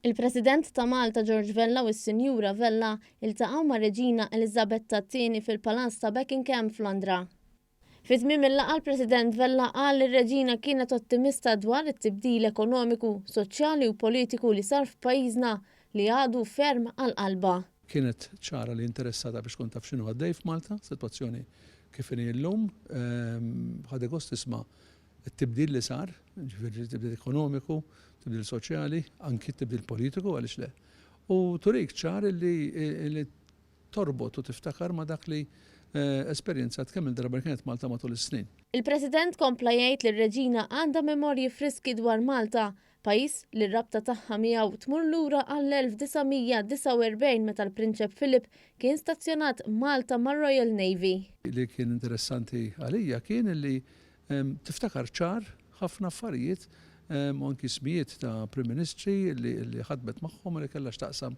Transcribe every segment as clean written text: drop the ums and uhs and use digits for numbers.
Il-President ta' Malta George Vella u s-Sinjura Vella iltaqgħu mar-Reġina Eliżabetta t-Tieni fil-Palazz ta' Buckingham f'Londra. Fi tmiem il-laqgħa l-President Vella qal li r-Reġina kienet ottimista dwar it-tibdil ekonomiku, soċjali u politiku li sar f'pajjiżna li għadu ferm għal qalbha. Kienet ċara li interessata biex tkun taf x'inhu għaddej f'Malta, sitwazzjoni kif inhi llum. Ħadet gost tisma' t-tibdil li sar, jiġifieri tibdil ekonomiku, tibdil soċjali, anki t-tibdil politiku għaliex le. U turik ċar li torbot u tiftakar ma' dak li esperjenzat kemm-il darba li kienet Malta matul is-snin. Il-President kompla jgħid li r-Reġina għandha memorji friski dwar Malta, pajjiż li r-rabta tagħha miegħu tmur lura għall-1949 meta l-Prinċep Philip kien stazzjonat Malta mar-Royal Navy. Li kien interessanti għalija kien li tiftakar ċar ħafna affarijiet u anki ismijiet ta' Prim Ministri li ħadmet magħhom u li kellha x'taqsam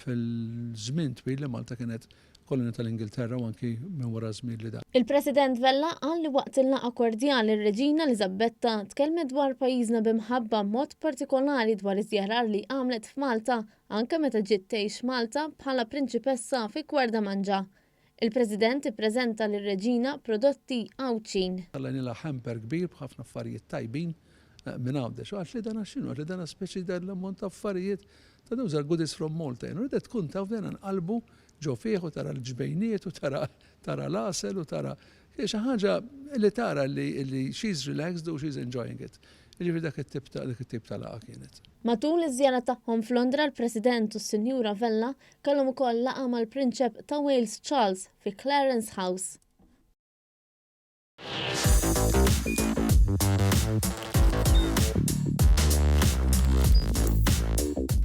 fil-żmien twil li Malta kienet kolonja tal-Ingilterra u anki minn wara żmien li dan. Il-President Vella qal li waqt il-laqgħa kordjali r-Reġina Eliżabetta tkellmet dwar pajjiżna bi mħabba b'mod partikolari dwar iż-żjarar li għamlet f'Malta anke meta ġiet tgħix Malta bħala prinċipessa fi Gwardamanġa. Il-President ippreżenta lir-Reġina prodotti Għawdxin. Tellajnilha hamper kbir b'ħafna affarijiet tajbin minn Għawdex. U qaltli dana x'inhu? Qaltli dana speċi dan l-ammont ta' affarijiet ta' those are goodies from Malta. Jien ridet tkun taf bdejna nqallbu ġo fih u tara l-ġbejniet u tara tara l-għasel u tara xi ħaġa li tara li she's relaxed u she's enjoying it. Jiġifieri dak it-tip ta' dik it-tip ta' laqgħa kienet. Matul iż-żjara tagħhom f'Londra l-President u s-Sinjura Vella Kellhom ukoll laqgħa mal-Prinċep ta' Wales Charles fi Clarence House.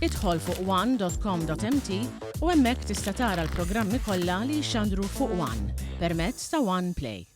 Idħol fuq one.com.mt u hemmhekk tista' tara l-programmi kollha li jixxandru fuq One permezz ta' One Play.